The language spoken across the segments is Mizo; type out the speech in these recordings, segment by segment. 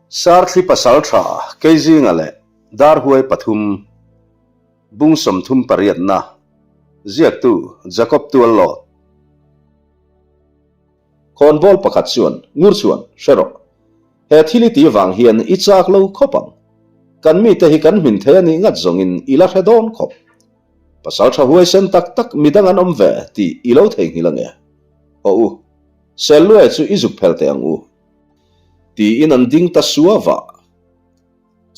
Sarthli pasaltha Keizinga leh Darhuai pathum bung 38na ziaktu Jacob Tuallawt. Khawnbawl pakhat chuan ngur chuan hre rawh. He thil i tih vang hian i chak lo khawp ang. Kan mite hi kan hmin thei a nih ngat zawngin i la hre dawn khawp. Pasaltha huaisen tak tak midang an awm ve tih i lo theihnghilh ange. Haw u, Selluai chu i zuk phel teh ang u. Tiin an ding ta suau a.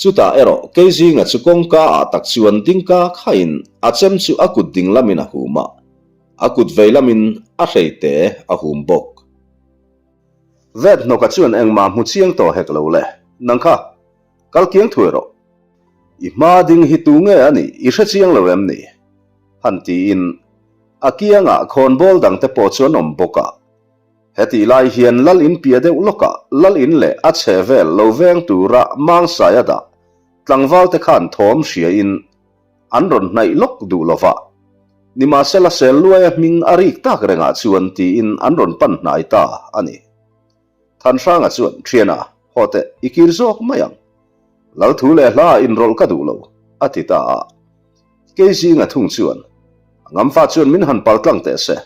Chutah erawh Keizinga chu kawngka ah tak chuan dingka khain a chem chu a kut ding lamin a hum a, a kut vei lamin a hreite a hum bawk. Vet hnawka chuan engmah hmu chiang tawh hek lo le, nang kha, kal kiang thuai rawh. I hma ding hi tu nge a nih i hre chiang lo em ni? Han tiin a kiangah khawnbawl dangte pawh chu an awm bawk a. Hetih lai hian lal in pia deuh lawkah lal in leh a chhe vel lo veng tura Mangsai a dah tlangval te khan thawm hria in an rawn hnaih lawk duh lova. Nimahsela sel luaia hming a rik tak rengah chuan tiin an rawn pan hnai ta a ni. Thanhranga chuan, Thiana, haw teh, i kir zawk mai ang. Lal thu leh hla ah inrawlh ka duh lo, a ti ta a. Keizinga thung chuan, A ngamfa chuan min han paltlang teh se.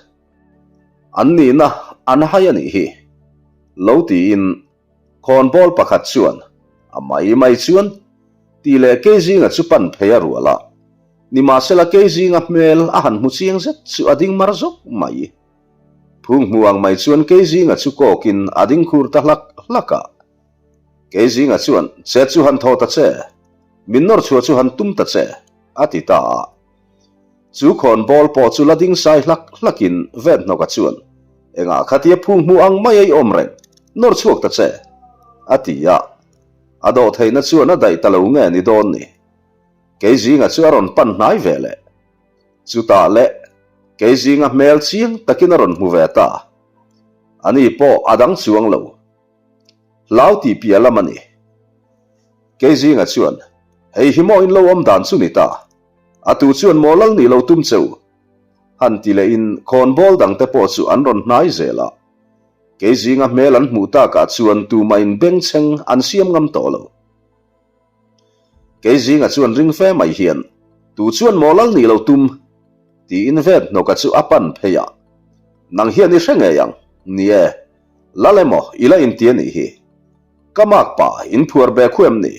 An nihna an hai a nih hi. Lo tiin khawnbawl pakhat chuan a mai mai chuan tih leh Keizinga chu pan phei a rual a. Nimahsela Keizinga hmel a han hmu chiang zet chu a ding mar zawk mai. Phung hmu ang mai chuan Keizinga chu kawkin a ding khur ta hlak hlak a. Keizinga chuan, Chet chu han thaw ta che, min nawr chhuah chu han tum ta che, a ti ta a. Chu khawn bawl pawh chu la ding sai hlak hlakin Vethnawka chuan, Engah khatia phung hmu ang mai a i awm reng, nawr chhuak ta che, a ti a. A dawh theihna chuan a daih ta lo nge ni dawn ni. Keizinga chu a rawn pan hnai ve leh. Chutah leh Keizinga hmel chiang takin a rawn hmu ve ta. Ani pawh a dang chuang lo. Hlau tih piah lam a ni. Keizinga chuan, Hei hi maw in lo awm dan chu ni ta. A tu chuan maw lal nih lo tum che u? Han ti lehin khawnbawl dangte pawh chu an rawn hnai zel a. Keizinga hmel an hmuh takah chuan tumah in bengchheng an siam ngam tawh lo. Keizinga chuan ring fe mai hian, Tu chuan maw lal nih lo tum? tiin vet hnawka chu a pan phei a. Nang hian i hre ngei ang, ni e, lal emaw i la inti a nih hi. Ka mak pa, in phuar be khu em ni?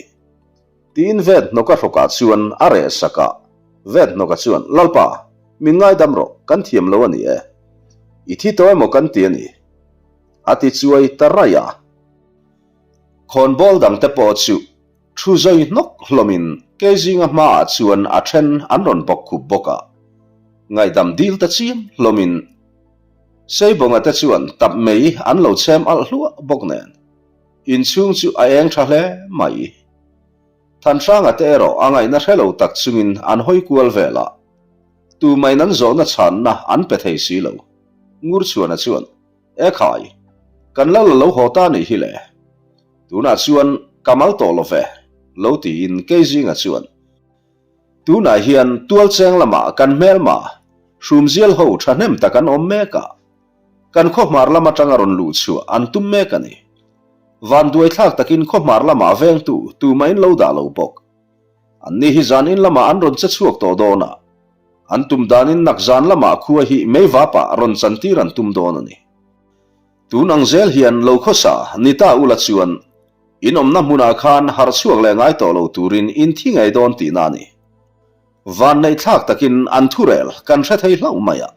Tiin vet hnawka hrawkah chuan a reh sak a. Vet hnawka chuan, Lalpa, min ngaidam rawh, kan thiam lo a ni e. I thi tawh emaw kan ti a ni. A ti chuai ta raih a. Khawnbawl dangte pawh chu thu zawi hnawk hlawmin Keizinga hmaah chuan a then an rawn bawk khup bawk a. Ngaihdam dil ta chiam hlawmin Seibawnga te chuan tap mei an lo chhem alh hluah bawk nen inchhung chu a eng tha hle mai. Thanhranga te erawh a ngaihna hre lo tak chungin an hawi kual vel a, tumain an zawhna chhanna an pe thei si lo. Ngurchhuana chuan. E khai, kan lal a lo haw ta nih hi le. Tunah chuan ka mal tawh lo ve, lo tiin Keizinga chuan, Tunah hian tualcheng lamah kan hmelma hrumzial ho thahnem tak an awm mek a, kan khawhmar lam atanga rawn luh chhuah an tum mek a ni. Vanduaithlak takin khawhmar lamah vengtu tumah in lo dah lo bawk. Anni hi zan in lamah an rawn che chhuak tawh dawn a, an tum danin nak zan lamah khua hi meivapah rawn chantir an tum dawn a ni. Tun ang zel hian lo khawsa ni ta ula chuan in awmna hmunah khan harh chhuak leh ngai tawh lo turin in thi ngei dawn tihna a ni. Vanneih thlak takin an thurel kan hre thei hlauh mai a,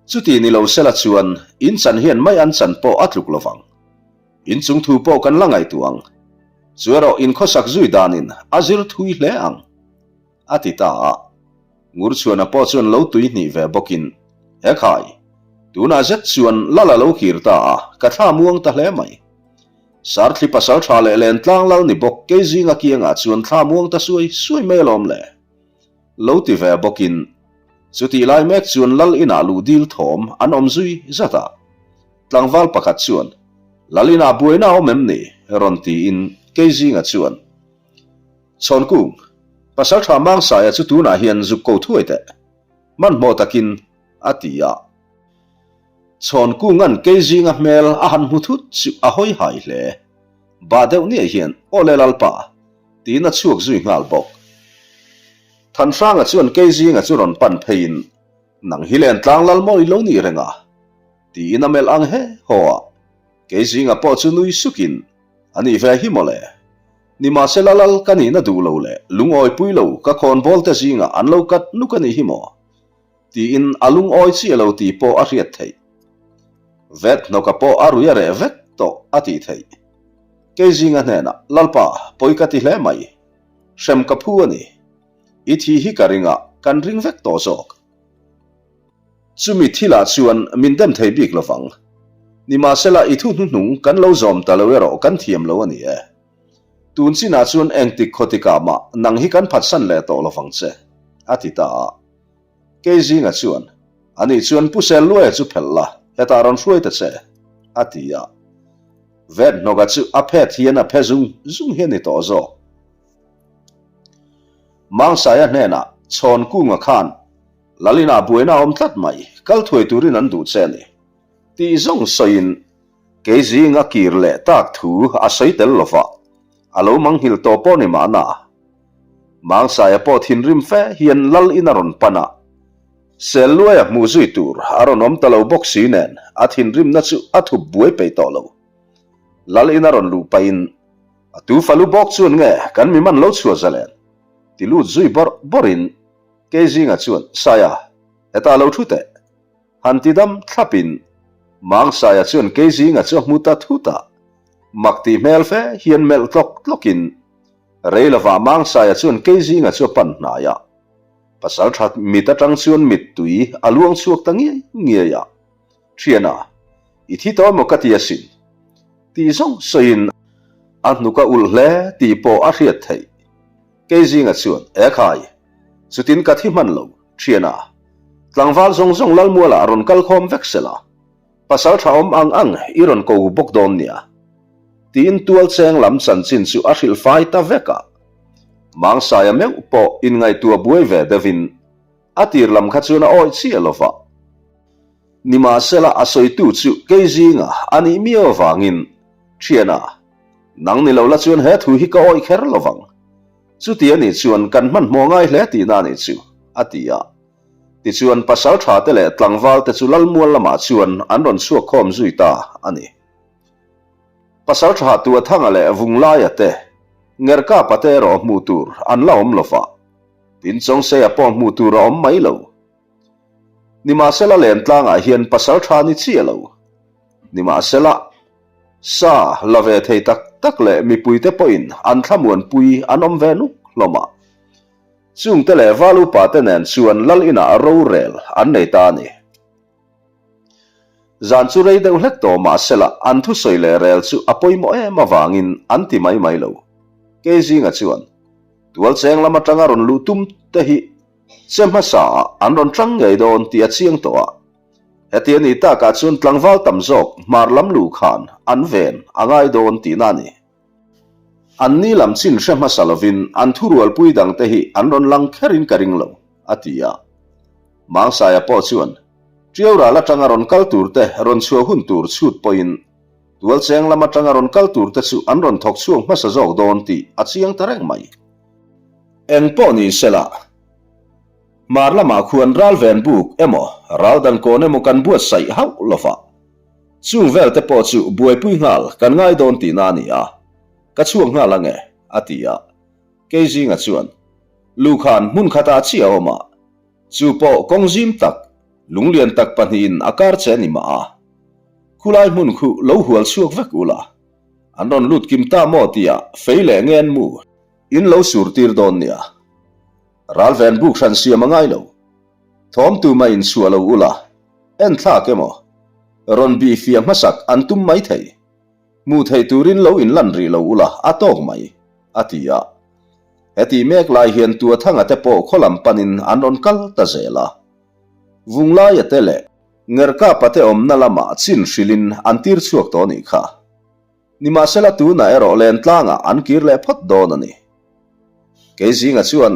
chuti ni lo sela chuan in chan hian mai an chan pawh a tluk lovang. In chung thu pawh kan la ngaihtuah ang. Chu erawh in khawsak zui danin a zir thui hle ang, a ti ta a. Ngurchhuana pawh chuan lo tui hnih ve bawkin, He khai, tunah zet chuan lal a lo kir ta a, ka thla muang ta hle mai. Sarthli pasal tha leh len tlang lal ni bawk kei zinga kiangah chuan thla muang ta suai suai mai alawm le, lo ti ve bawkin, chutih lai mek chuan lal inah luh dil thawm an awm zui zat a. Tlangval pakhat chuan, Lalina buaina a awm em ni? rawn tiin Keizinga chuan, Chhawnkung, Pasalṭha Mangsaia chu tunah hian zuk ko thuai teh. Hmanhmawh takin, a ti a. Chhawnkunga'n Keizinga hmel a han hmu thut chu a hawi hai hle. Bah deuh niah hian, Aw le Lalpa! tiin a chhuak zui nghal bawk. Thanhranga chuan Keizinga chu rawn pan pheiin, Nang hi Lentlang lal maw i lo nih reng a? tiin a melh ang he haw a. Keizinga pawh chu nui sukin, A nih ve hi mawle. Nimahsela lal ka nihna duh lo leh lungawipui lo ka khawnbawl te zingah an lo kat nuk a nih hi maw? Tiin a lungawi chiah lo tih pawh a hriat theih. Vet hnawka pawh a rui a reh vek tawh a tih theih. Kei zinga hnenah, Lalpa, pawi ka ti hle mai. Hrem ka phu a ni. I thi hi ka ring a, kan ring vek tawh zawk. Chumi thilah chuan min dem thei bik lovang. Nimahsela i thu hnuhnung kan lo zawm ta lo erawh kan thiam lo a ni e. Tun chinah chuan engtik khawtikah mah nang hi kan phatsan leh tawh lovang che, a ti ta a. Kei zinga chuan, Ani chuan Pu Selluaia chu phelh la, hetah rawn hruai ta che, a ti a. Vet hnawka chu a phet hian a phe zung zung hi a ni tawh zawk. Mangsaia hnenah Chhawn Kunga khan, Lalina buaina a awm tlat mai, kal thuai turin an duh che a ni, tih zawng sawiin kei zinga kir leh tak thu a sawi tel lova, a lo manghilh tawh pawh ni mahna. Mangsaia pawh thinrim fe hian lal in a rawn pan a, Sel luaia hmuh zui tur a rawn awm ta lo bawk si nen a thinrimna chu a thup buai peih tawh lo. Lal in a rawn luh pahin, A tu falu bawk chuan nge kan mi man lo chhuah zalen? ti lut zui bawrh bawrhin Keizinga chuan, Saia, hetah lo thu teh. Han ti dam thlapin Mangsaia chuan Keizinga chu a hmu ta thut a, mak tih hmel fe hian melh tlawk tlawkin Rei lovah Mangsaia chuan Keizinga chu a pan hnai a, pasal that mit atang chuan mittui a luang chhuak ta ngiai ngiai a, Thiana, i thi tawh emaw ka ti asin? Tih zawng sawiin a hnuk a ulh hle tih pawh a hriat theih. Keizinga chuan, E khai, chutin ka thi hman lo, Thiana, tlangval zawng zawng Lalmualah rawn kal khawm vek sela, Pasal tha awm ang ang i rawn ko bawk dawn nia. Tiin tual cheng lam chanchin chu a hrilh fai ta vek a. Mangsaia meuh pawh inngaihtuah buai ve deuhin a tir lam kha chuan a awih chiah lo va. Nimahsela a sawitu chu kei zinga a nih miau avangin, Thiana, nang ni lo la chuan he thu hi ka awih kher lo vang. Chuti a nih chuan kan hmanhmawh ngai hle tihna a nih chu, a ti a. Tichuan pasal tha te leh tlangval te chu Lalmual lamah chuan an rawn chhuak khawm zui ta a ni. Pasal tha Tuathanga leh Vunglaia te, Ngerkapa te erawh hmuh tur an la awm lo va, tin Chawngseia pawh hmuh tur a awm mai lo. Nimahsela Lentlangah hian pasal tha ni chiah lo. Nimahsela, sa la ve thei tak tak leh mipuite pawhin an thlamuanpui an awm ve nuk hlawm a. Chungte leh val upa te nen chuan lal inah rorel an nei ta a ni. Zan chu rei deuh hlek tawh mahsela an thusawi leh rel chu a pawimawh em avangin an ti mai mai lo. Keizinga chuan tual cheng lam atanga rawn luh tum te hi che hmasa ah an rawn tang ngei dawn tih a chiang tawh a. Heti a nih takah chuan tlangval tam zawk hmar lam luh khan an ven a ngai dawn tihna a ni. An ni lam chin hre hmasa lovin an thurualpui dangte hi an rawn lang kherin ka ring lo, a ti a. Mangsaia pawh chuan Tiau ral atanga rawn kal turte rawn chhuah hun tur chhut pawhin Tualcheng lam atanga rawn kal turte chu an rawn thawk chhuak hmasa zawk dawn tih a chiang ta reng mai. Eng pawh ni sela, hmar lamah khuan ral ven buk emaw ral dan kawn emaw kan buatsaih hauh lova, Chung vel te pawh chu buaipui nghal kan ngai dawn tihna a ni a, ka chhuak nghal ang e, a ti a. Keizinga chuan, Lukhan hmun khatah chiah a awm a, chu pawh kawng zim tak, lunglian tak pahnihin a kar che a ni mah a. Khulai hmun khu lo hual chhuak vek ula, an rawn lut kim ta maw tia fei leh ngen mu in lo sur tir dawn nia. Ral ven buk hran siam a ngai lo. Thawm tuma inchhuah lo ula, en thlak emaw? Rawn bih fiah hmasak an tum mai thei. Hmuh theih turin lo inlan rih lo ula a tawk mai, a ti a. Hetih mek lai hian Tuathanga te pawh khaw lam panin an rawn kal ta zel a. Vunglaia te leh Ngerkapa te awmna lamah chin hrilhin an tir chhuak tawh nih kha. Nimahsela tunah erawh lentlangah an kir leh phawt dawn a ni. Keizinga chuan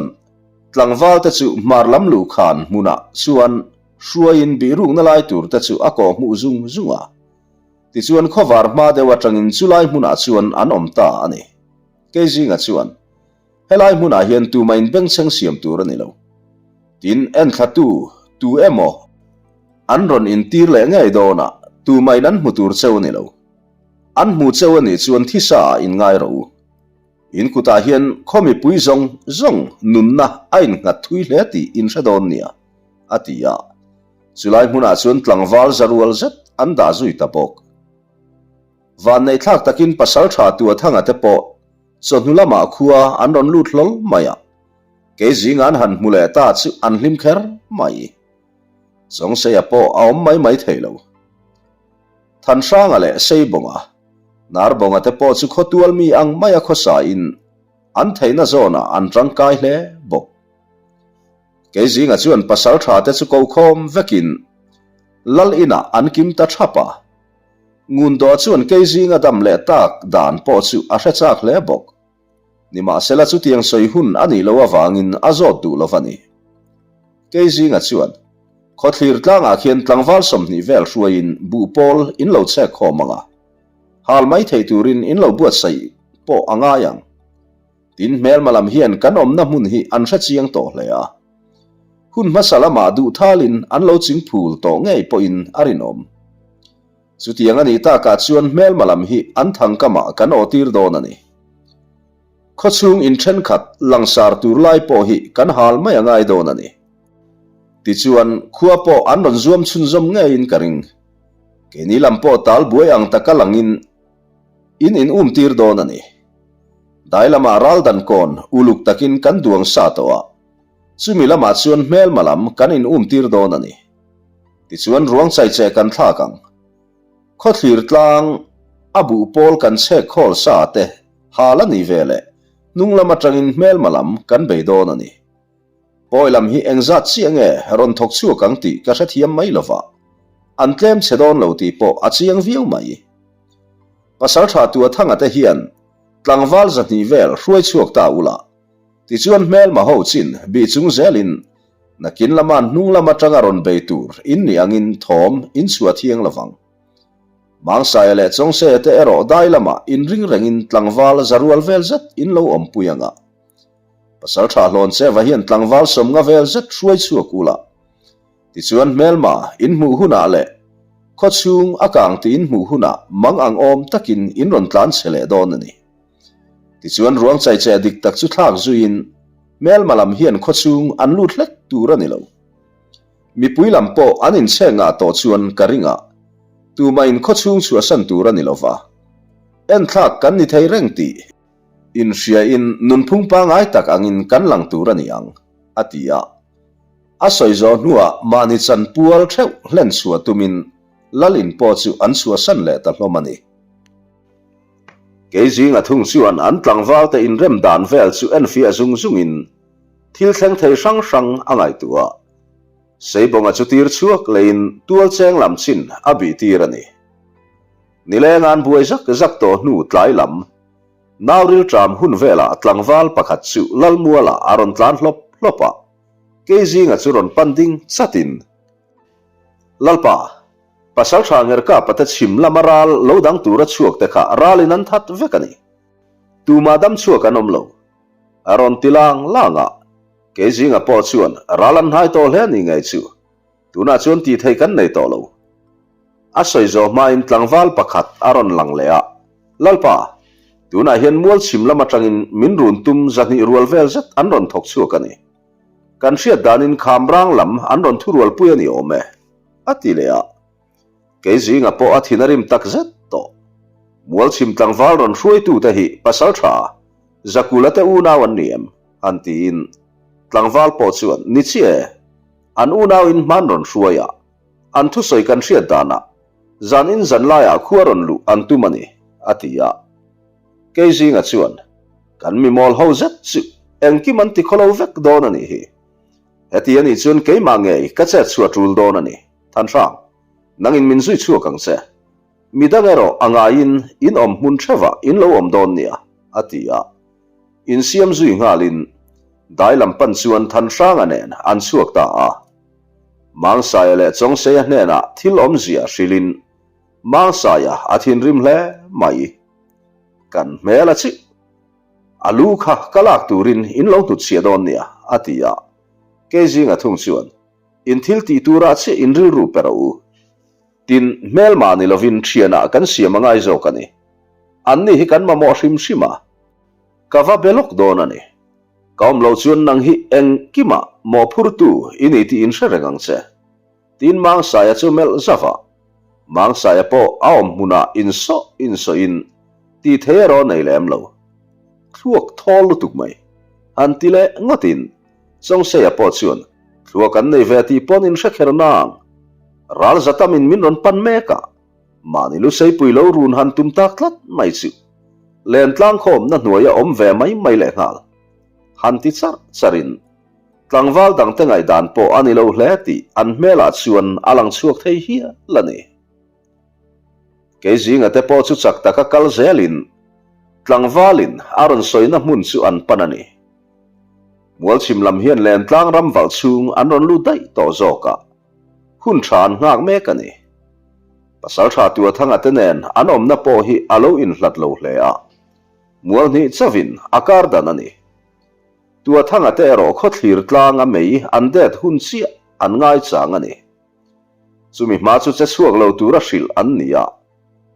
tlangval te chu hmar lam luh khan hmunah chuan hruaiin bihrukna lai tur te chu a kawh hmuh zung zung a. Tichuan khawvar hma deuh atangin chulai hmunah chuan an awm ta a ni. Keizinga chuan, Helai hmunah hian tumah in bengchheng siam tur a ni lo. Tin, enthlatu tu emaw an rawn intir leh ngei dawn a, tumah in an hmu tur cheu a ni lo. An hmu cheu a nih chuan thisa ah in ngai rawh u. In kutah hian khaw mipui zawng zawng nunna a innghat thui hle tih in hre dawn nia, a ti a. Chulai hmunah chuan tlangval za rual zet an dah zui ta bawk. Vanneihthlak takin pasal tha Tuathanga te pawh chawhnu lamah khua an rawn lut hlawl mai a, kei zinga an han hmu leh ta chu an hlim kher mai. Chawngseia pawh a awm mai mai thei lo. Thanhranga leh Seibawnga, Narbonga te pawh chu khawtual mi ang maia khawsain an theihna zawnah an tangkai hle bawk. Kei zinga chuan pasal tha te chu ko khawm vekin Lal inah an kim ta thap a. Ngundawh chuan kei zinga dam leh tak dan pawh chu a hre chak hle bawk. Nimahsela chutiang sawi hun a nih loh avangin a zawt duh lo va ni. Kei zinga chuan khawthlir tlangah khian tlangval 20 vel hruaiin buh pawl in lo chhek khawm ang a, hal mai thei turin in lo buatsaih pawh a ngai ang. Tin, hmelma lam hian kan awmna hmun hi an hre chiang tawh hle a. Hun hmasa lamah duhthalin an lo ching phul tawh ngei pawhin a rinawm. Chutiang a nih takah chuan hmelma lam hi an thangkamah kan awtir dawn a ni. Khawchhung in thenkhat langsar tur lai pawh hi kan hal mai a ngai dawn a ni. Tichuan, khua pawh an rawn zuam chhunzawm ngeiin ka ring. Keini lam pawh tal buai ang taka langin in in umtir dawn a ni. Dai lamah ral dan kawn uluk takin kan duang sa tawh a, chumi lamah chuan hmelma lam kan in umtir dawn a ni. Tichuan ruang chaicheh kan thlak ang. Khawthlir tlang a buh pawl kan chhek khawl sa te hal a ni ve leh hnung lam atangin hmelma lam kan bei dawn a ni. Pawi lam hi engzat chiah nge rawn thawk chhuak ang tih ka hrethiam mai lova, an tlem chhe dawn lo tih pawh a chiang viau mai. Pasal tha Tuathanga te hian tlangval 200 vel hruai chhuak ta ula, tichuan hmelma ho chin bih chung zelin nakin lama hnung lam atanga rawn bei tur in nih angin thawm in chhuah thiang lovang. Mangsaia leh Chawngseia te erawh dai lamah inring rengin tlangval za rual vel zet in lo awmpui anga. Pasal tha hlawn Cheva hian tlangval 50 vel zet hruai chhuak ula, Tichuan hmelma in hmuh hunah leh khawchhung a kang tih in hmuh hunah mang ang awm takin in rawn tlan chhe leh dawn a ni. Tichuan ruang chaicheh dik tak chu thlak zuiin hmelma lam hian khawchhung an lut hlek tur a ni lo. Mipui lam pawh an inchhek ngah tawh chuan ka ring a, tumah in khawchhung chhuahsan tur a ni lo va, enthlak kan ni thei reng tih inhriain nunphung pangai tak angin kan lang tur a ni ang, a ti a. A sawi zawh hnuah mahni chan pual theuh hlen chhuah tumin Lal in pawh chu an chhuahsan leh ta hlawm a ni. Kei zinga thung chuan an tlangvalte inrem dan vel chu enfiah zung zungin thil thleng thei hrang hrang a ngaihtuah. Seibawnga chu tir chhuak leiin tual cheng lam chin a bih tir a ni. Nileng an buai zak zak tawh hnu tlai lam Nauril ṭam hun velah tlangval pakhat chu Lalmualah a rawn tlan hlawp hlawp a, kei zinga chu rawn pan ding chatin, Lalpa, Pasalṭha Ngerkapa te chhim lama ral lo dang tura chhuak te kha ralin an that vek a ni. Tumah dam chhuak an awm lo. A rawn ti lang lang a, kei zinga pawh chuan ral an hnai tawh hle a ni ngei chu. Tunah chuan tih theih kan nei tawh lo. A sawi zawh hmain tlangval pakhat a rawn lang leh a, Lalpa, tunah hian mual chhim lam atangin min run tum 200 rual vel zet an rawn thawk chhuak a ni. Kan hriat danin kham rang lam an rawn thurualpui a ni awm e, a ti leh a. Kei zinga pawh a thin a rim tak zet tawh. Mual chhim tlangval rawn hruaitute hi pasal tha, Zakula te unau an ni em? han tiin tlangval pawh chuan, Ni chiah e. An unau in hman rawn hruai a, an thusawi kan hriat danah zan in zan laiah khua rawn luh an tum a ni, a ti a. Kei zinga chuan, Kan mi mawl ho zet chu engkim an ti khawlo vek dawn a nih hi. Heti a nih chuan keimah ngei ka chet chhuah tul dawn a ni, Thanhrang, nangin min zui chhuak ang che. Midang erawh a ngaiin in awm hmun theuhah in lo awm dawn nia, a ti a. Insiam zui nghalin dai lam pan chuan Thanhranga nen an chhuak ta a. Mangsaia leh Chawngseia hnenah thil awmzia hrilhin. Mangsaia a thinrim hle mai. Kan hmel a chih. A lu kha ka lak turin in lo hnutchhiah dawn nia, a ti a. Kei zinga thung chuan, In thil tih turah chiah in rilru pe rawh u. Tin, hmelmah ni lovin thianah kan siam a ngai zawk a ni. Anni hi kan mamawh hrim hrim a. Ka va be lawk dawn a ni. Ka awm loh chuan nang hi engkimah mawhphurtu i ni tih in hre reng ang che. Tin Mangsaia chu melh zauh a, Mangsaia pawh a awm hmunah insawh insawhin tih thei erawh nei lem lo. Thluak thawl lutuk mai. Han ti leh ngawtin Chawngseia pawh chuan thluak an nei ve tih pawn in hre kher nang. Ral zatamin min rawn pan mek a, mahni luseipui lo run han tum tak tlat mai chu lentlang khawmna hnuaia awm ve mai mai lehnghal. Han ti charh charhin Tlangval dangte ngaihdan pawh a ni lo hle tih an hmelah chuan a lang chhuak thei hial a ni. Kei zinga te pawh chu chak taka kal zelin tlangvalin a rawn sawina hmun chu an pan a ni. Mualchhim lam hian Lentlang ram valh chhung an rawn lut daih tawh zawk a, hun tha an nghak mek a ni. Pasaltha Tuathanga te nen an awmna pawh hi a lo inhlat lo hle a, mual hnih chauhin a kar dan a ni. Tuathanga te erawh khawthlir tlang a mei an det hun chiah an ngaichang a ni. Chumi hma chu che chhuak lo tura hrilh an ni a,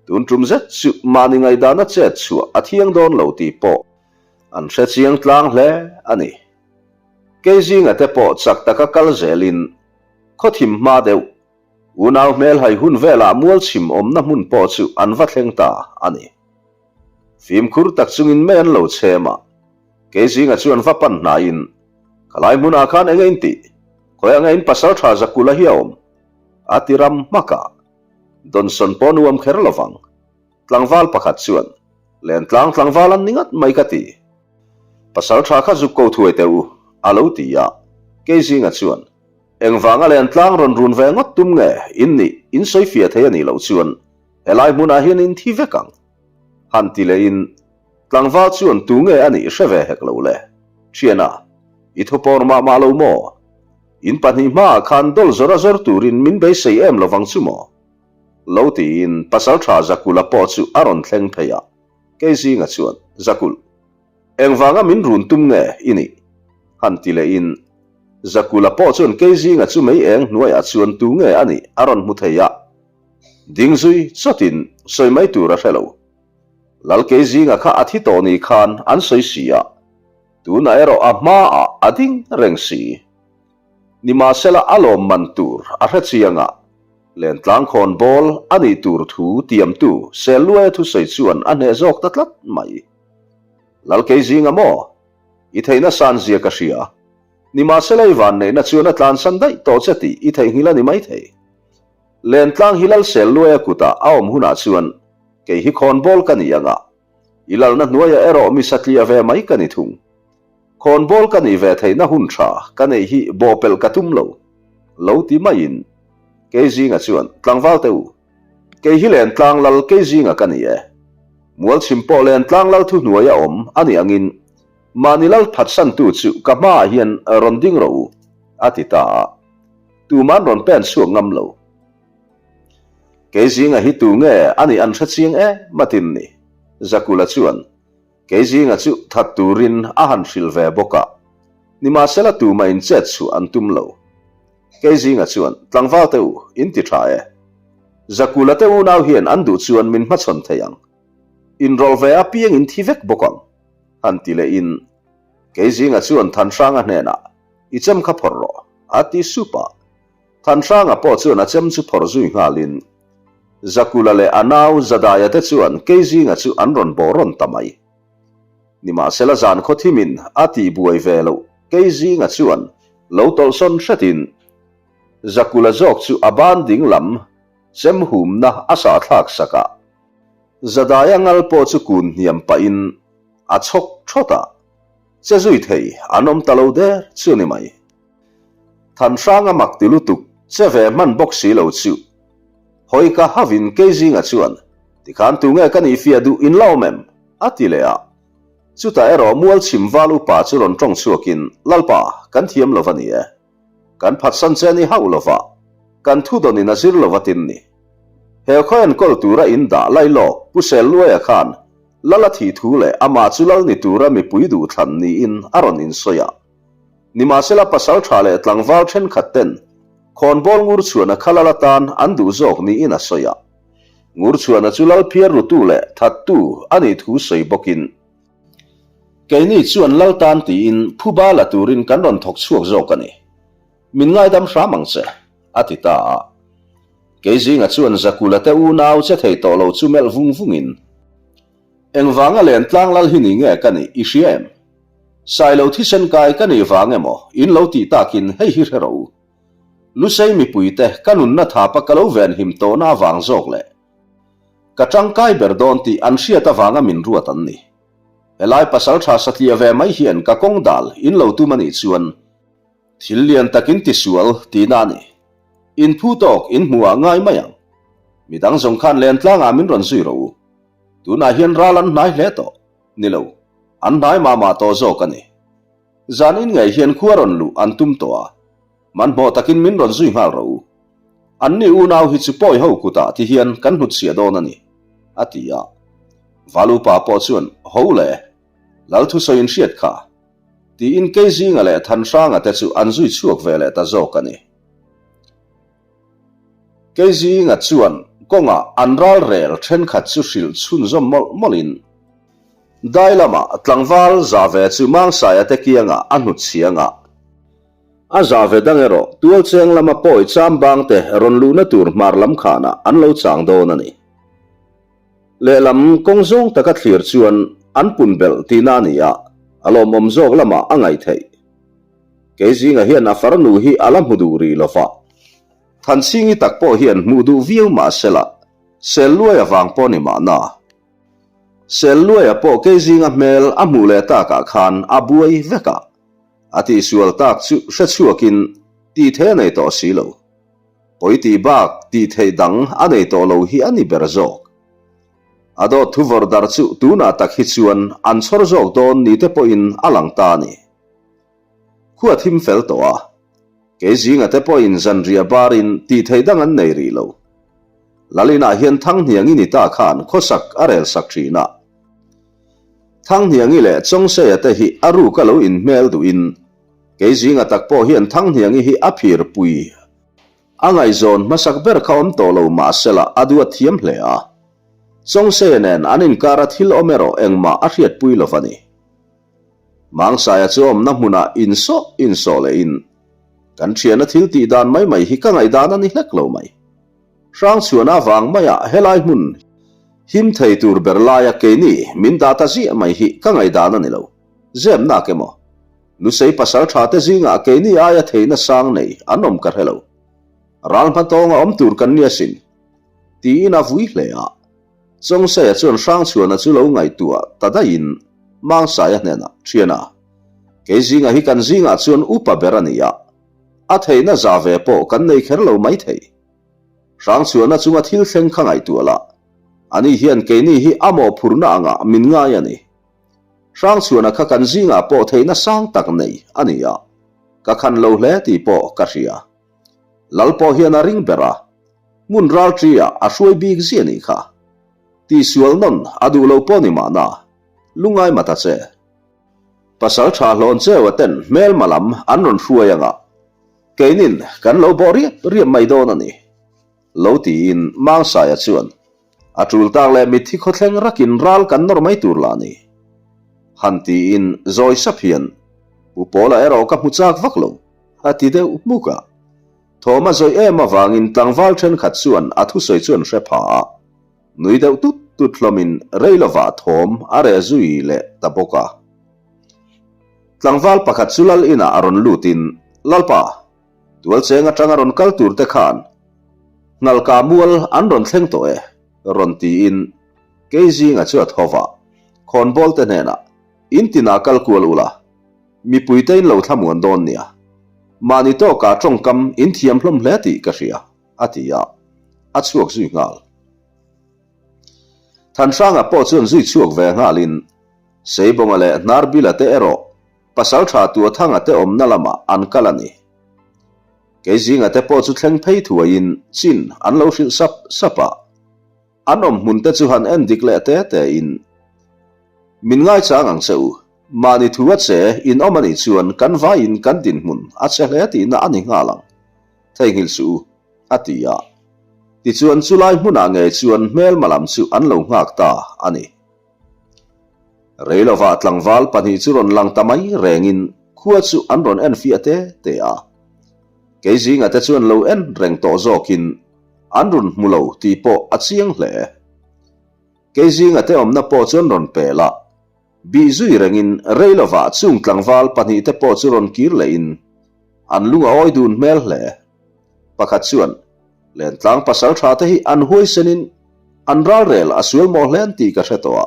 tun tum zet chu mahni ngaihdana chet chhuah a thiang dawn lo tih pawh an hre chiang tlang hle a ni. Keizinga te pawh chak taka kal zelin khawthim hma deuh unau hmelhai hun velah mualchhim awmna hmun pawh chu an va thleng ta a ni. Fimkhur tak chungin mei an lo chhem a, Kei zinga chuan va pan hnaiin, Ka lai hmunah khan eng in tih? Khawi anga in pasal tha Zakula hi a awm? A ti ram hmak a. Donson pawh nuam kher lo vang. Tlangval pakhat chuan, Lentlang tlangval an ni ngat mai ka ti. Pasal tha kha zuk ko thuai teh u, a lo ti a. Kei zinga chuan, Engvanga lentlang rawn run ve ngawt tum nge in nih in sawi fiah thei a nih loh chuan helai hmunah hian in thi vek ang. Han ti lehin, Tlangval chuan tu nge a nih hre ve hek lo le? Thiana, i thu pawr mah mah lo maw? In pahnih hmaah khan dawl zawr a zawr turin min beisei em lovang chu maw? Lo tiin Pasaltha Zakula pawh chu a rawn thleng phei a, Keizinga chuan, Zakul, engvanga min run tum nge i nih? Han ti lehin Zakula pawh chuan Keizinga chu mei eng hnuaiah chuan tu nge a nih a rawn hmu thei a, ding zui chawtin sawi mai tur a hre lo. Lalkei zinga kha a thi tawh ni khan an sawi si a, tunah erawh a hmaah a ding reng si. Nimahsela a lawm man tur a hre chiang a, Lentlang khawn bawl a nih tur thu tiamtu Selluaia thusawi chuan a hneh zawk ta tlat mai. Lalkei zinga maw? I theihna san zia ka hria. Nimahsela i vanneihna chuan a tlansan daih tawh che tih i theihnghilh a ni maithei. Lentlang hi Lal Selluaia kutah a awm hunah chuan Kei hi khawnbawl ka ni anga, i lalna hnuaiah erawh mi satliah ve mai ka ni thung. Khawnbawl ka nih ve theihna hun tha ka neih hi bawhpelh ka tum lo, lo ti maiin Keizinga chuan, Tlangval te u, kei hi Lentlang lal Keizinga ka ni e. Mualchhim pawh Lentlang lal thuhnuaia awm a nih angin mahni lal phatsantu chu ka hmaah hian rawn ding rawh u, a ti ta a. Tuman rawn pen chhuak ngam lo. Keizinga hi tu nge a nih an hre chiang em a tin ni? Zakula chuan Keizinga chu that turin a han hrilh ve bawk a, nimahsela tumah in chet chhuah an tum lo. Keizinga chuan, Tlangval te u, in ti tha e. Zakula te unau hian an duh chuan min hmachhawn thei ang. Inrawlh ve apiang in thi vek bawk ang, han ti lehin Keizinga chuan Thanhranga hnenah, I chem kha phawrh rawh, a ti sup a. Thanhranga pawh chuan a chem chu phawrh zui nghalin Zakula leh a nau Zadaia te chuan Keizinga chu an rawn bawh rawn ta mai. Nimahsela zan khaw thimin a tih buai ve loh Keizinga chuan lo tawlhsawn hretin Zakula zawk chu a ban ding lam chem humna a sahthlak sak a. Zadaia ngal pawh chu kun hniam pahin a chhawk thawt a, che zui thei an awm ta lo der chu ni mai. Thanhranga mak ti lutuk che ve hman bawk si lo chu. Hawi ka havin Keizinga chuan, Tikhan tunge ka nih fiah duh in la awm em? a ti leh a. Chutah erawh Mualchhim val upa chu rawn tawng chhuakin, Lalpa, kan thiam lo va ni e. Kan phatsan che ni hauh lova, kan thudawnin a zir lo va tin ni. He khaw enkawl tura in dah lailawk Pu Selluaia khan Lal a thih thu leh amah chu lal ni tura mipui duhthlan niin a rawn insawi a. Nimahsela pasal tha leh tlangval thenkhat ten khawnbawl Ngurchhuana kha lal atan an duh zawk niin a sawi a. Ngurchhuana chu lal phiar rutu leh thattu a nih thu sawi bawkin, Keini chuan lal tan tiin phuba la turin kan rawn thawk chhuak zawk a ni. Min ngaidam hram ang che, a ti ta a. Keizinga chuan Zakula te unau che thei tawh lo chu melh vung vungin, Engvanga Lentlang lal hi ni nge ka nih i hria em? Sailo thisen kai ka nih vang emaw in lo tih takin hei hi hre rawh u. Lusei mipuite ka nunna thapa ka lo venhim tawhna avang zawk leh ka tangkai ber dawn tih an hriat avanga min ruat an ni. Helai pasaltha satliah ve mai hian ka kawng dal in lo tum a nih chuan Thil lian tak in tisual tihna a ni. In phu tawk in hmuh ah ngai mai ang. Midang zawng khan Lentlang ah min rawn zui rawh u. Tunah hian ral an hnai hle tawh. Ni lo, an hnai mah mah tawh zawk a ni. Zan in ngei hian khua rawn luh an tum tawh a. Hmanhmawh takin min rawn zui nghal rawh u. Anni unau hi chu pawi ho kutah ti hian kan hnutchhiah dawn a ni, a ti a. Valupa pawh chuan, Ho le, Lal thusawi in hriat kha. Tiin Keizinga leh Thanhranga te chu an zui chhuak ve leh ta zawk a ni. Keizinga chuan kawngah an ral rel thenkhat chu hrilh chhunzawm mawlh mawlhin dai lamah tlangval za ve chu Mangsaia te kiangah a hnut chhiang a. A za ve dang erawh tualcheng lama pawi chambang te rawn luhna tur hmar lam khanah an lo chang dawn a ni. Lehlam kawng zawng taka thlir chuan an pun belh tihna a ni a, a lawmawm zawk lamah a ngaih theih. Kei zinga hian a farnu hi a la hmu duh rih lo va, Thanchhingi tak pawh hian hmuh duh viau mah sela, Selluaia vang pawh ni mahna. Selluaia pawh kei zinga hmel a hmuh leh takah khan a buai vek a, a tihsual tak chu hrechhuakin tih thei a nei tawh si lo. Pawi tih bak tih theih dang a nei tawh lo hi a ni ber zawk. A dawt thu vawrh darh chu tunah tak hi chuan an chhawr zawk dawn ni te pawhin a lang ta a ni. Khua thim fel tawh a, kei zinga te pawhin zanriah barin tih theih dang an nei rih lo. Lalinah hian Thanghniangi ni ta khan khawsak a rel sak thin a. Thanghniangi leh Chawngseia te hi a ruk a lo inhmel duhin Kei zinga tak pawh hian Thanghniangi hi a phir pui. A ngaihzawn hmasak ber kha awm tawh lo mahsela a duat thiam hle a. Chawngseia nen an inkara thil awm erawh engmah a hriatpui lo va ni. Mangsaia chu awmna hmunah insawh insawh lehin, Kan thiana thil tih dan mai mai hi ka ngaihdan a ni hlek lo mai. Hrangchhuana avang maia helai hmun him thei tur ber laia keini min dah ta ziah mai hi ka ngaihdan a ni lo. Zep nak emaw? Lusei pasal tha te zingah keini aia theihna sang nei an awm ka hre lo. Ral hma tawnga awm tur kan ni asin. Tiin a vui hle a. Chawngseia chuan Hrangchhuana chu lo ngaihtuah ta daihin Mangsaia hnenah, Thiana, kei zingah hi kan zingah chuan upa ber a ni a, a theihna za ve pawh kan nei kher lo maithei. Hrangchhuana chunga thil thleng kha ngaihtuah la, ani hian keini hi a mawhphurhna angah min ngai a ni. Hrangchhuana kha kan zingah pawh theihna sang tak nei a ni a, ka khan lo hle tih pawh ka hria. Lal pawh hian a ring ber a, hmun ralṭi-ah a hruai bik ziah nih kha. Tihsual nawn a duh lo pawh ni mahna, lungai mah ta che. Pasal ṭha hlawn cheu a ten hmelma lam an rawn hruai anga, keinin kan lo bawh riap riap mai dawn a ni. Lo tiin Mangsaia chuan A tul tak leh mitthi khawthleng rakin ral kan nawr mai tur lah ni. Han tiin zawi sap hian, Pu Pawla erawh ka hmu chak vak lo, a ti deuh hmuk a. Thawm a zawih em avangin tlangval thenkhat chuan a thusawi chu an hre pha a. Nui deuh tut tut hlawmin rei lovah thawm a reh zui leh ta bawk a. Tlangval pakhat chu lal inah a rawn lutin, Lalpa, Tualcheng atanga rawn kal tur te khan Ngalka mual an rawn thleng tawh e, rawn tiin Keizinga chu a tho va, khawnbawl te hnenah, In tinah kal kual ula, mipui te in lo thlamuan dawn nia. Mahni tawkah tawngkam in thiam hlawm hle tih ka hria, a ti a, a chhuak zui nghal. Thanhranga pawh chuan zui chhuak ve nghalin Seibawnga leh Hnarbila te erawh Pasal tha Tuathanga te awmna lamah an kal a ni. Kei zinga te pawh chu thleng phei thuaiin chin an lo hrilh sap sap a. An awm hmun te chu han en dik leh te te in, Min ngaichang ang che u, mahni thu a che in awm a nih chuan kan vaiin kan dinhmun a che hle tihna a ni nghal ang, theihnghilh suh u, a ti a. Tichuan chulai hmunah ngei chuan hmelma lam chu an lo nghak ta a ni. Reilovah tlangval pahnih chu rawn lang ta mai rengin khua chu an rawn en fiah te te a. Kei zinga te chuan lo en reng tawh zawkin an rawn hmu lo tih pawh a chiang hle. Kei zinga te awmna pawh chu an rawn pel a, bih zui rengin Reilovah chung tlangval pahnihte pawh chu rawn kir lehin an lung a awi dun hmel hle. Pakhat chuan, Lentlang pasal tha te hi an huaisenin an ralrel a sual mawh hlen tih ka hre tawh a,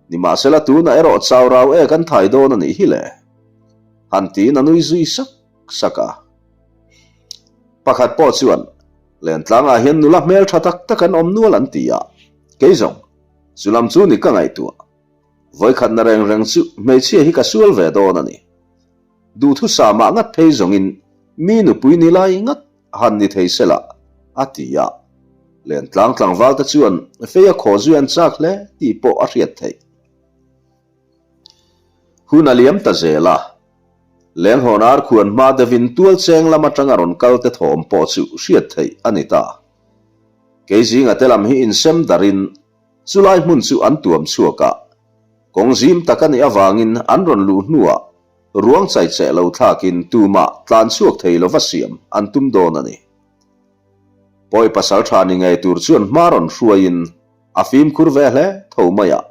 nimahsela tunah erawh chau rau e kan thai dawn a nih hi le. Han tiin a nui zui sak sak a. Pakhat pawh chuan, Lentlangah hian nula hmel tha tak tak an awm nual an ti a, kei zawng, chu lam chu ni ka ngaihtuah. Vawikhatna reng reng chu hmeichhia hi ka sual ve dawn a ni. Duhthusam ah ngat phei zawngin mi nupui ni lai ngat han ni thei se lah, a ti a. Lentlang tlangval te chuan fei a khaw zui an chak hle tih pawh a hriat theih. Hun a liam ta zel a, Lenghawn ar khuan hma deuhin tual cheng lam atanga rawn kal te thawm pawh chu hriat theih a ni ta. Kei zinga te lam hi insem darin chulai hmun chu an tuam chhuak a, kawng zim tak a nih avangin an rawn luh hnuah ruang chaicheh lo thlakin tumah tlan chhuak thei lova siam an tum dawn a ni. Pawi pasal tha ni ngei tur chuan hma rawn hruaiin a fimkhur ve hle tho mai a.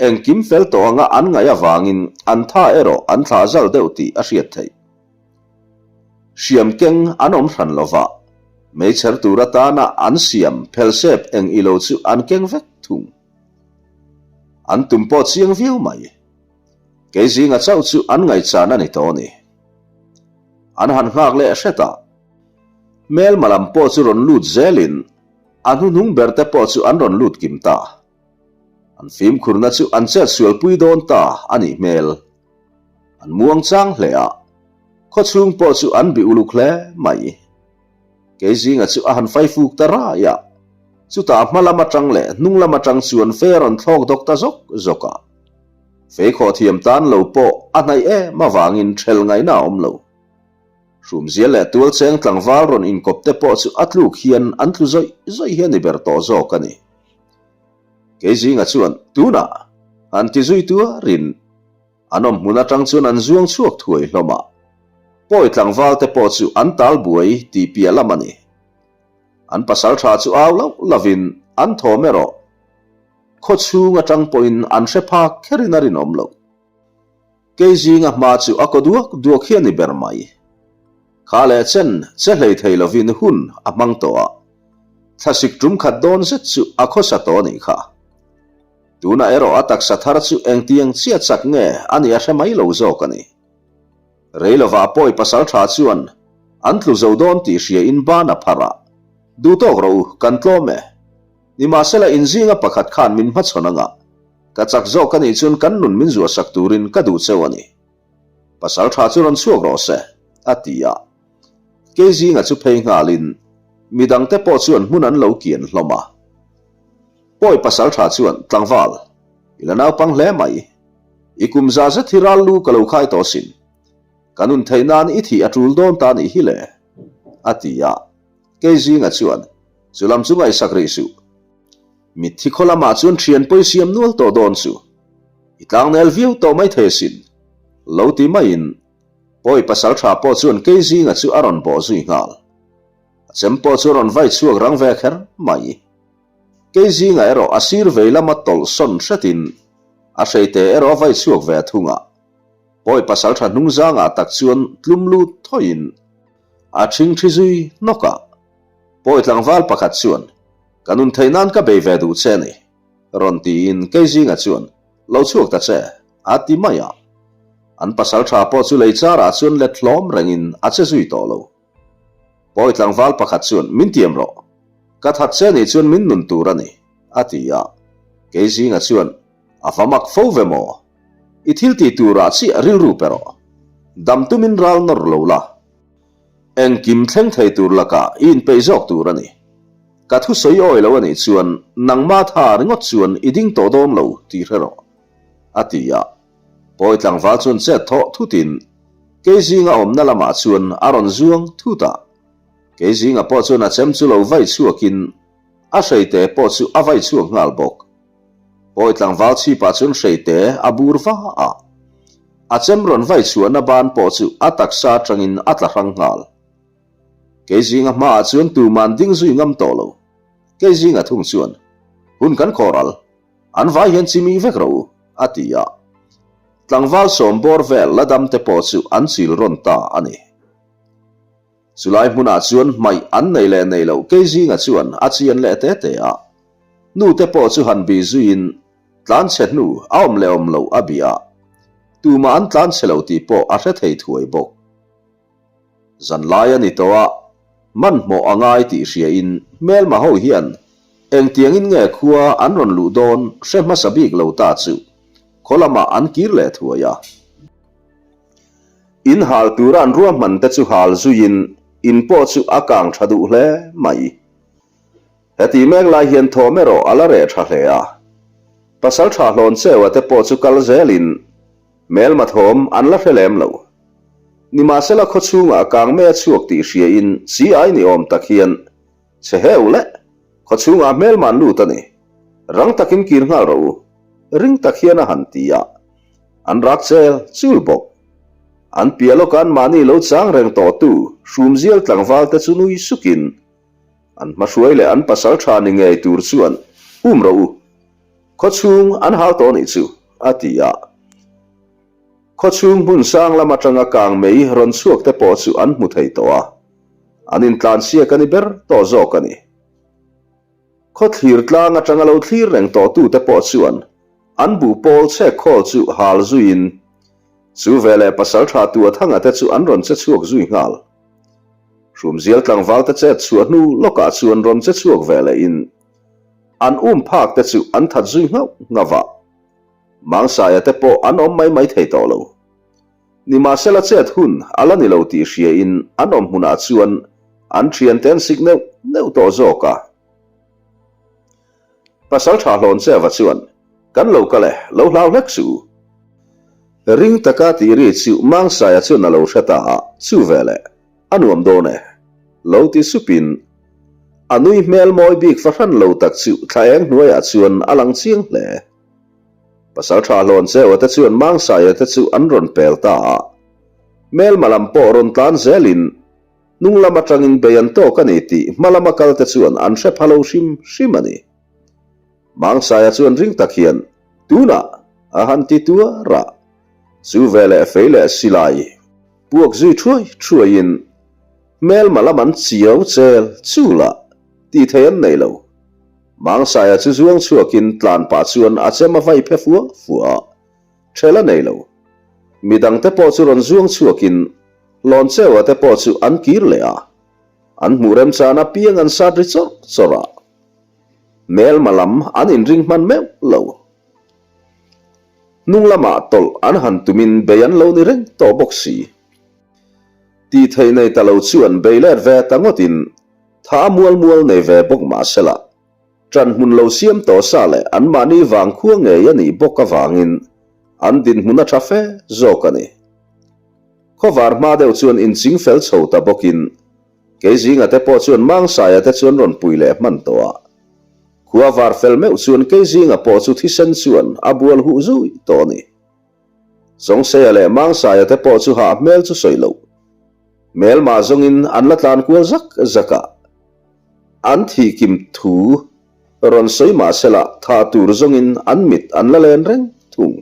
Engkim fel tawh anga an ngaih avangin an tha erawh an thlah zal deuh tih a hriat theih. Hriam keng an awm hran lova, meichher tur atana an siam phelsep eng ilo chu an keng vek thung. An tum pawh chiang viau mai. Kei zinga chauh chu an ngaihchan a ni tawh a ni. An han nghak leh hret a, hmelma lam pawh chu rawn lut zelin a hnuhnung berte pawh chu an rawn lut kim ta. An fimkhurna chu an chet sualpui dawn ta a nih hmel. An muang chang hle a, khawchhung pawh chu an bih uluk hle mai. Kei zinga chu a han fai fuk ta rai a, chutah hma lam atang leh hnung lam atang chuan fei a rawn thlawk dawk ta zawk zawk a. Fei khawh thiam tan lo pawh a hnaih em avangin ṭhel ngaihna a awm lo. Hrumzial leh tualcheng tlangval rawn inkawp te pawh chu a tluk hian an tlu zawih zawih hi a ni ber tawh zawk a ni. Kei zinga chuan tunah han ti zui tuarin an awm hmun atang chuan an zuang chhuak thuai hlawm a, pawi tlangval te pawh chu an tal buai tih piah lam a ni. An pasal tha chu au loh lovin an thawm erawh khaw chhung atang pawhin an hre phak kherin a rinawm loh. Kei zinga hma chu a kaw duak duak hi a ni ber mai. Kha leh chen che hlei thei lovin hun a hmang tawh a, thlasik tum khat dawn zet chu a khawsa tawh a nih kha. Tunah erawh a taksa thar chu engtiang chiah chak nge a nih a hre mai lo zawk a ni. Rei lovah pawi pasal tha chuan an tlu zo dawn tih hria in ban a phar a, Duhtawk rawh u, kan tlawm e. Nimahsela inzinga pakhat khan min hmachhawn anga, Ka chak zawk a nih chuan kan nun min zuahsak turin ka duh cheu a ni. Pasal tha chu rawn chhuak rawh se, a ti a. Kei zinga chu phei nghalin midangte pawh chuan hmun an lo kian hlawm a. Pawi pasal tha chuan, Tlangval, i la naupang hle mai. I kum za zet hi ral lu ka lo khai tawh sin. Ka nun theih nan i thih a tul dawn ta nih hi le, a ti a. Kei zinga chuan, Chu lam chu ngaihsak rih suh. Mitthi khaw lamah chuan thian pawi siam nual tawh dawn chu i tlangnel viau tawh mai thei asin, lo ti maiin pawi pasal tha pawh chuan kei zinga chu a rawn bawh zui nghal. A chem pawh chu a rawn vai chhuak rang ve kher mai. Kei zinga erawh a sir vei lama tawlh sawn hretin a hreite erawh a vai chhuak ve thung a, pawi pasal tha hnung zangah tak chuan tlum lut thawiin a thingthi zui hnawk a. Pawi tlangval pakhat chuan, Ka nun theih nan ka bei ve duh che ni, rawn tiin kei zinga chuan, Lo chhuak ta che, a ti mai a. An pasal tha pawh chu lei charah chuan let hlawm rengin a che zui tawh lo. Pawi tlangval pakhat chuan, Min tiam rawh, ka that che nih chuan min nun tur a ni, a ti a. Kei zinga chuan, A va mak fo ve maw? I thil tih turah chiah rilru pe rawh. Dam tumin ral nawr lo la. Engkim thleng thei tur lakah i inpeih zawk tur a ni. Ka thusawi awi lo a nih chuan nangma tha ringawt chuan i ding tawh dawn lo tih hre rawh, a ti a. Pawi tlangval chuan chet thawh thutin Keizinga awmna lamah chuan a rawn zuang thut a. Keizinga pawh chuan a chem chu lo vai chhuakin a hreite pawh chu a vai chhuak nghal bawk. Pawi tlangval chhipah chuan hreite a bur va a. A chem rawn vai chhuahna ban pawh chu a taksa atangin a tla hrang nghal. Keizinga hmaah chuan tuman ding zui ngam tawh lo. Keizinga thung chuan, Hun kan khawr al, an vai hian chimi vek rawh u, a ti a. Tlangval sawm bawr vel la dam te pawh chu an chil rawn ta a ni. Chulai hmunah chuan hmaih an nei leh nei loh Keizinga chuan a chian leh te te a. Nu te pawh chu han bih zuiin tlanchhe hnu a awm leh awm loh a bih a. Tumah an tlanchhe lo tih pawh a hre thei thuai bawk. Zanlai a ni tawh a, hmanhmawh a ngai tih hriain hmelma ho hian engtiangin nge khua an rawn luh dawn hre hmasa bik lo ta chu khaw lamah an kir leh thuai a. In hal tura an ruahman te chu hal zuiin in pawh chu a kang tha duh hle mai. Heti mek lai hian thawm erawh a la reh tha hle a. Pasaltha hlawn cheua te pawh chu kal zelin Hmelma thawm an la hre lem lo. Nimahsela khaw chhungah kang mei a chhuak tih hriain chi ai ni awm tak hian che heu leh khaw chhungah hmelma an lut a ni. Rang takin kir nghal rawh u. Ring tak hian a han ti a. An rak chel chul bawk. An piah lawka an mahni lo chang reng tawhtu hrumzial tlangval te chu nui sukin an hmahruai leh an pasal tha ni ngei tur chuan um rawh u. Khaw chhung an hal tawh nih chu, a ti a. Khaw chhung hmun sang lam atanga kang mei rawn chhuak te pawh chu an hmu thei tawh a, an intlansiak a ni ber tawh zawk a ni. Khaw thlir tlang atanga lo thlir reng tawh tute pawh chuan an buh pawl chhek khawl chu hal zuiin chu veleh pasaltha Tuathanga te chu an rawn che chhuak zui nghal. Hrumzial tlangval te chet chhuah hnu lawkah chuan rawn che chhuak velehin An um phak te chu an that zui nghauh nghauh a, Mangsaia te pawh an awm mai mai thei tawh lo. Nimahsela chet hun a la ni lo tih hriain an awm hmunah chuan an thiante an sik neuh neuh tawh zawk a. Pasaltha Hlawncheva chuan, Kan lo kal e, lo hlau hlek suh u. Ring taka tih ri chu Mangsaia chuan a lo hre ta a, chu veleh A nuam dawn e. Lo ti supin a nui hmel mawi bik fahran lo tak chu thla eng hnuaiah chuan a lang chiang hle. Pasaltha hlawn Cheua te chuan Mangsaia te chu an rawn pel ta a. Hmelma lam pawh rawn tlan zelin hnung lam atangin bei an tawk a ni tih hma lama kal te chuan an hre pha lo hrim hrim a ni. Mangsaia chuan ring tak hian tunah a han ti tuar a, chu veleh fei leh silai Puak zui thuai thuaiin hmelma lam an chiau chel chul a, tih thei an nei lo. Mangsaia chu zuang chhuakin tlan pah chuan a chem a vai phe fua fua a, ṭhel a nei lo. Midangte pawh chu rawn zuang chhuakin Hlawncheua te pawh chu an kir leh a, an hmuh remchan apiang an sat ri chawrh chawrh a, hmelma lam an inring hman meuh lo. Hnung lamah tawlh an han tumin bei an lo ni reng tawh bawk si. Tih theih nei ta lo chuan bei let ve ta ngawtin tha a mual mual nei ve bawk mah sela, ṭan hmun lo siam tawh sa leh anmahni vang khua ngei a nih bawk avangin an dinhmun a ṭha fe zawk a ni. Khawvar hma deuh chuan inching fel chho ta bawkin Keizinga te pawh chuan Mangsaia te chuan rawn pui leh hman tawh a. Khua var fel meuh chuan Keizinga pawh chu thisen chuan a bual huh zui tawh a ni. Chawngseia leh Mangsaia te pawh chu hah hmel chu sawi loh. Hmelmah zawngin an la tlan kual zak zak a. An thih kim thu rawn sawi mahsela thah tur zawngin an mit an la len reng thung.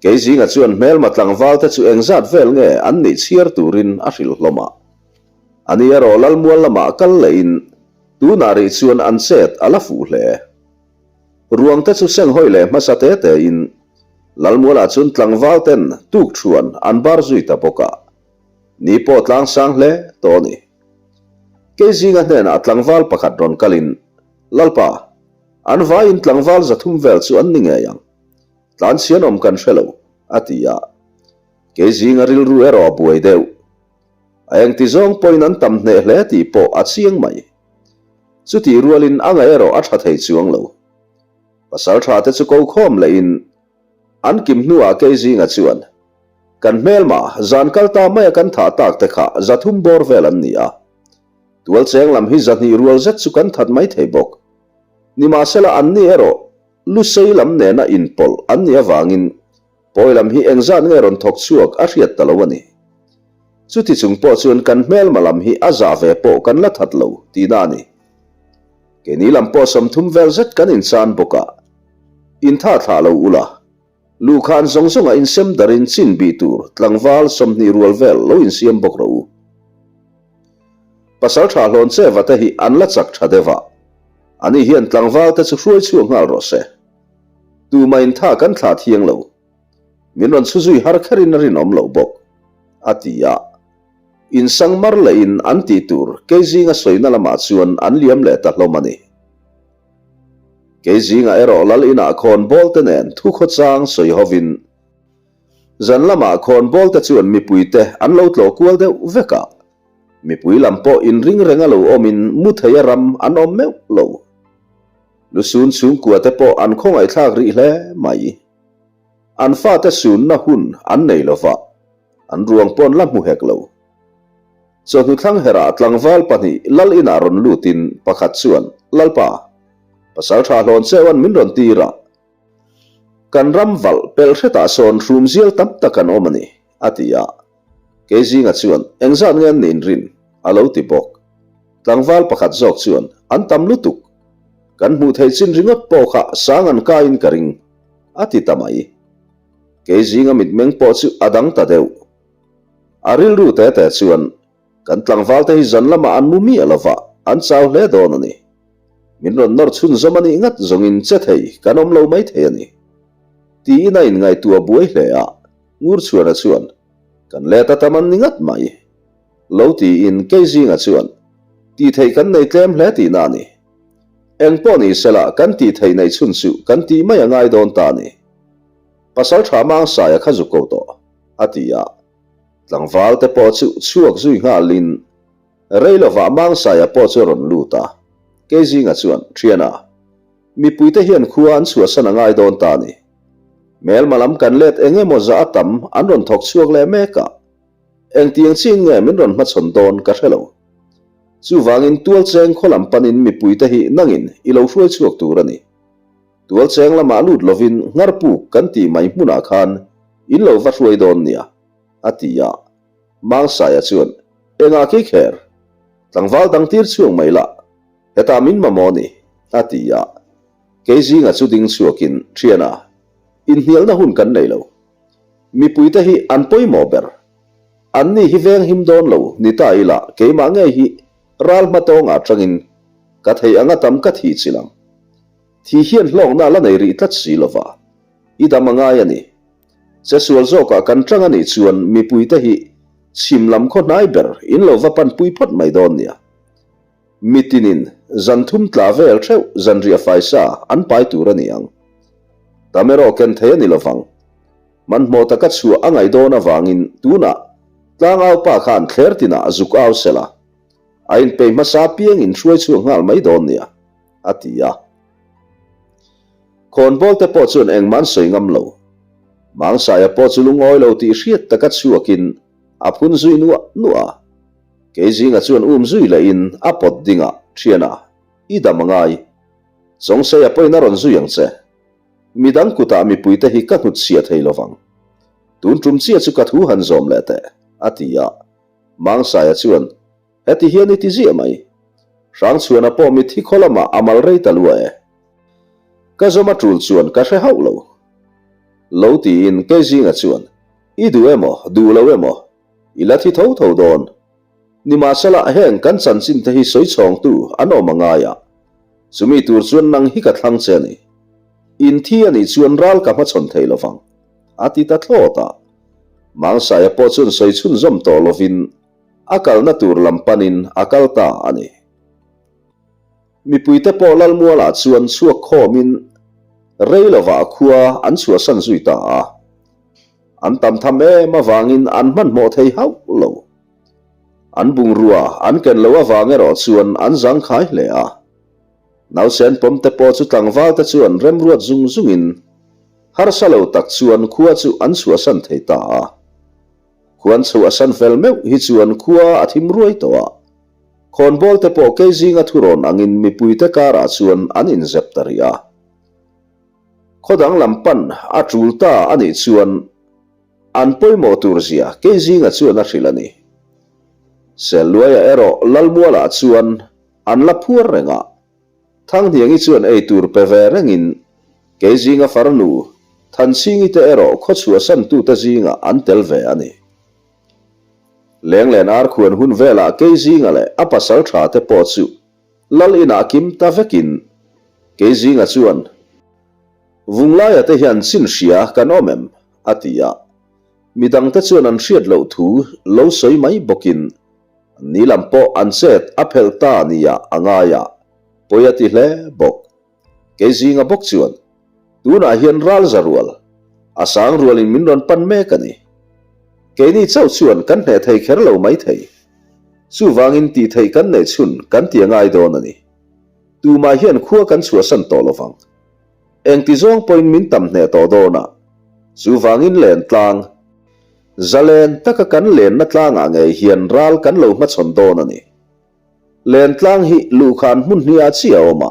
Keizinga chuan hmelma tlangval te chu engzat vel nge an nih chhiar turin a hrilh hlawm a. Ani erawh Lalmual lamah kal lehin tunah rih chuan an chet a la fuh hle. Ruang te chu senghawi leh hmasa te tein Lalmualah chuan tlangval ten tukṭhuan an bar zui ta bawk a. Ni pawh tlangsang hle tawh a ni. Keizinga hnenah tlangval pakhat rawn kalin, Lalpa, an vaiin tlangval 300 vel chu an ni ngei ang. Tlanchhian awm kan hre lo, a ti a. Kei zinga rilru erawh a buai deuh. A engti zawng pawhin an tam hneh hle tih pawh a chiang mai. Chutih rualin a ngaih erawh a tha thei chuang lo. Pasaltha te chu ko khawm lehin an kim hnuah Keizinga chuan, Kan hmelma, zan kal ta maia kan thah tak te kha 300 bawr vel an ni a. Tualcheng lam hi 200 rual zet chu kan that mai thei bawk. Nimahsela anni erawh Lusei lam nena inpawlh an nih avangin pawi lam hi engzat nge rawn thawk chhuak a hriat ta lo a ni. Chuti chung pawh chuan kan hmelma lam hi a zah ve pawh kan la that lo tihna a ni. Keini lam pawh 30 vel zet kan inchan bawk a, intha thlah lo ula, luhkhan zawng zawnga insem darin chin bih tur tlangval 20 rual vel lo insiam bawk rawh u. Pasaltha hlawn che vate hi an la chak tha deuh a, ani hian tlangval te chu hruai chhuak nghal rawh se. Tumah in tha kan thlah thiang lo. Min rawn chhu zui har kherin a rinawm loh bawk, a ti a. Insang mar leh in an tih tur kei zinga sawina lamah chuan an liam leh ta hlawm a ni. Kei zingah erawh lal inah khawn bawl te nen thu khawchang sawi hovin zan lamah khawn bawl te chuan mipui te an lo tlawh kual deuh vek a. Mipui lam pawh inring renga lo awmin mu theia ram an awm meuh lo. Lusun chhungkua te pawh an khawngaihthlak rih hle mai. An fate sunna hun an nei lo va, an ruang paw'n la hmu hek lo. Chawhnu thlang herah tlangval pahnih lal inah rawn lutin pakhat chuan, Lalpa, pasaltha hlawn cheuan min rawn tir a, kan ram valh pelh hretah sawn hrum zial tam tak an awm a ni, a ti a. Kei zinga chuan, Engzat nge an nih rin? a lo ti bawk. Tlangval pakhat zawk chuan, An tam lutuk. Kan hmuh theih chin ringawt pawh kha sang an kaiin ka ring, a ti ta mai. Kei zinga mitmeng pawh chu a dang ta deuh. A rilru te te chuan, Kan tlangvalte hi zan lamah an mu miah lo va, an chau hle dawn a ni. Min rawn nawr chhunzawm a nih ngat zawngin che thei kan awm lo mai thei a ni. Tiin a inngaihtuah buai hle a, Ngurchhuana chuan, Kan let a tam an ni ngat mai. Lo tiin kei zinga chuan, Tih theih kan nei tlem hle tihna a ni. Eng pawh ni sela kan tih theih neih chhun chu kan tih mai a ngai dawn ta a ni. Pasal tha Mangsaia kha zuk ko tawh, a ti a. Tlangval te pawh chu chhuak zui nghalin rei lovah Mangsaia pawh chu a rawn lut a. Kei zinga chuan, Thiana, mipuite hian khua an chhuahsan a ngai dawn ta a ni. Hmelma lam kan let eng emaw zah a tam an rawn thawk chhuak leh mek a. Engtiang chin nge min rawn hmachhawn dawn ka hre lo. Chuvangin tualcheng khaw lam panin mipuite hi nangin i lo hruai chhuak tur a ni. Tualcheng lamah lut lovin Ngharpuk kan tih mai hmunah khan in lo va hruai dawn nia, a ti a. Mangsaia chuan, Engah khi kher? Tlangval dang tir chhuak mai la, hetah min mamawh ni, a ti a. Kei zinga chu ding chhuakin, Thiana, inhnialna hun kan nei lo. Mipuite hi an pawimawh ber. Anni hi veng him dawn lo ni ta ila keimah ngei hi ral hma tawngah atangin ka thei anga tam ka thih chil ang. Thi hian hlawkna la nei rih tlat si lova, i dam a ngai a ni. Che sual zawkah kan tang a nih chuan mipuite hi chhim lam khaw hnai ber in lo va panpui phawt mai dawn nia. Mitinin zan thum tla vel theuh zanriah faisa an pai tur a ni ang. Tam erawh ken thei a ni lovang. Hmanhmawh taka chhuah a ngaih dawn avangin tunah tlangau pa khan thler tinah zuk au sela, a inpeih hmasa piangin hruai chhuak nghal mai dawn nia, a ti a. Khawnbawl te pawh chuan engmah an sawi ngam lo. Mangsaia pawh chu lungawi lo tih hriat taka chhuakin a phun zui nuah nuah a. Kei zinga chuan um zui lehin a pawt ding a, Thiana, i dam a ngai. Chawngseia pawhin a rawn zui ang che. Midang kutah mipuite hi ka hnutchhiah thei lovang. Tun tum chiah chu ka thu han zawm leh teh, a ti a. Mangsaia chuan, Heti hian i ti ziah mai. Hrangchhuana pawh mitthi khaw lamah a mal rei ta lua e. Ka zawm a tul chuan ka hre hauh lo. Lo tiin kei zinga chuan, I duh emaw, duh lo emaw, I la thi tho tho dawn. Nimahsela, heng kan chanchin te hi sawi chhawngtu an awm a ngai a. Chumi tur chuan nang hi ka thlang che a ni. In thi a nih chuan ral ka hmachhawn thei lo vang, a ti ta thlawt a. Mangsaia pawh chuan sawi chhunzawm tawh lovin a kalna tur lam panin a kal ta a ni. Mipuite pawh Lalmualah chuan chhuak khawmin rei lovah khua an chhuahsan zui ta a. An tam tham em avangin an hmanhmawh thei hauh lo. An bungrua an ken loh avang erawh chuan an zangkhai hle a. Nausen pawm te pawh chu tlangval te chuan remruat zung zungin harsa lo tak chuan khua chu an chhuahsan thei ta a. Khuan chhuahsan fel meuh hi chuan khua a thim ruai tawh a. Khawnbawl te pawh kei zinga thurawn angin mipuite karah chuan an inzep ta rih a. Khaw dang lam pan a tul ta a nih chuan an pawimawh tur zia kei zinga chuan a hrilh a ni. Selluaia erawh Lalmualah chuan An la phuar reng a, Thanghniangi chuan ei tur pe ve rengin kei zinga farnu Thanchhingi te erawh khaw chhuahsantute zingah an tel ve a ni. Lenglen arkhuan hun velah kei zinga leh a pasal tha te pawh chu lal inah kim ta vekin kei zinga chuan Vunglaia te hian chin hria kan awm em? a ti a, midangte chuan an hriat loh thu lo sawi mai bawkin Ni lam pawh an chet a phelh ta nia a ngai a, pawi a ti hle bawk. Kei zinga bawk chuan, Tunah hian ral za rual, a sang rualin min rawn pan mek a ni. Keini chauh chuan kan hneh thei kher lo mai thei. Chuvangin tih theih kan neih chhun kan ti a ngai dawn a ni. Tumah hian khua kan chhuahsan tawh lovang. Engti zawng pawhin min tam hneh tawh dawn a, chuvangin len tlang. Zalen taka kan lenna tlangah ngei hian ral kan lo hmachhawn dawn a ni. Len tlang hi luhkhan hmun hniah chiah a awm a,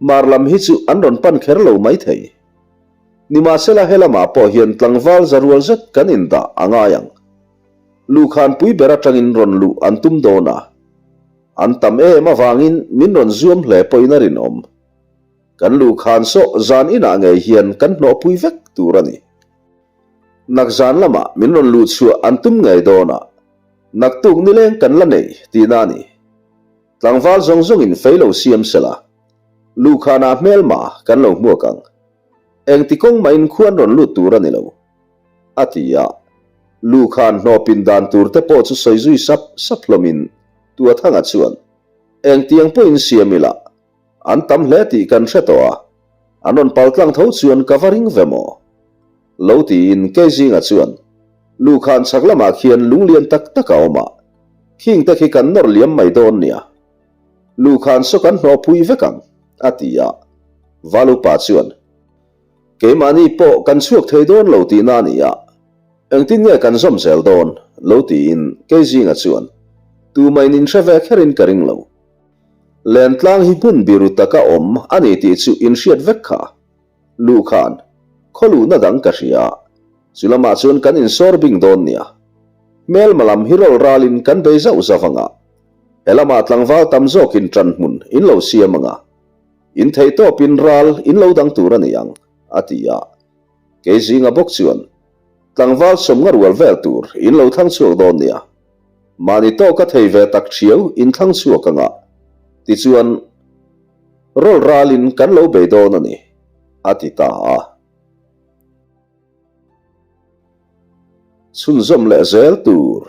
mar lam hi chu an rawn pan kher lo mai thei. Nimahsela he lamah pawh hian tlangval za rual zet kan indah a ngai ang. Luhkhan pui ber atangin rawn luh an tum dawn a, an tam em avangin min rawn zuam hle pawhin a rinawm. Kan luhkhan sawh zan inah ngei hian kan hnawhpui vek tur a ni. Nakzan lamah min rawn luh chhuah an tum ngei dawn a, naktuk nileng kan la nei tihna a ni. Tlangval zawng zawngin fei lo siam sela, luhkhanah hmelma kan lo hmuak ang. Engti kawng mahin khuan rawn lut tur a ni lo, a ti a. Luhkhan hnawhpin dan tur te pawh chu sawi zui sap sap hlawmin Tuathanga chuan, Engtiang pawhin siam ila, An tam hle tih kan hre tawh a, an rawn pal tlang tho chuan ka va ring ve maw? Lo tiin kei zinga chuan luhkhan chhak lamah khian lunglian tak tak a awm a, khing te khi kan nawr liam mai dawn nia. Luhkhan saw kan hnawhpui vek ang, a ti a. Valupa chuan, Keimahni pawh kan chhuak thei dawn lo tihna a ni a, engtin nge kan zawm zel dawn? Lo tiin kei zinga chuan, Tumahin in hre ve kherin ka ring lo. Lentlang hi hmun biru taka awm a ni tih chu in hriat vek kha. Luhkhan, khaw luhna dang ka hria. Chu lamah chuan kan insawr bing dawn nia. Hmelma lam hi rawl ralin kan bei zauh zauh ang a. He lamah tlangval tam zawkin ṭan hmun in lo siam ang a. In theihtawpin ral in lo dang tur a ni ang, a ti a. Kei zinga bawk chuan, Tlangval sawmnga rual vel tur in lo thlang chhuak dawn nia. Mahni tawka thei ve tak thiau in thlang chhuak anga, tichuan rawl ralin kan lo bei dawn a ni, a ti ta a. Chhunzawm leh zel tur.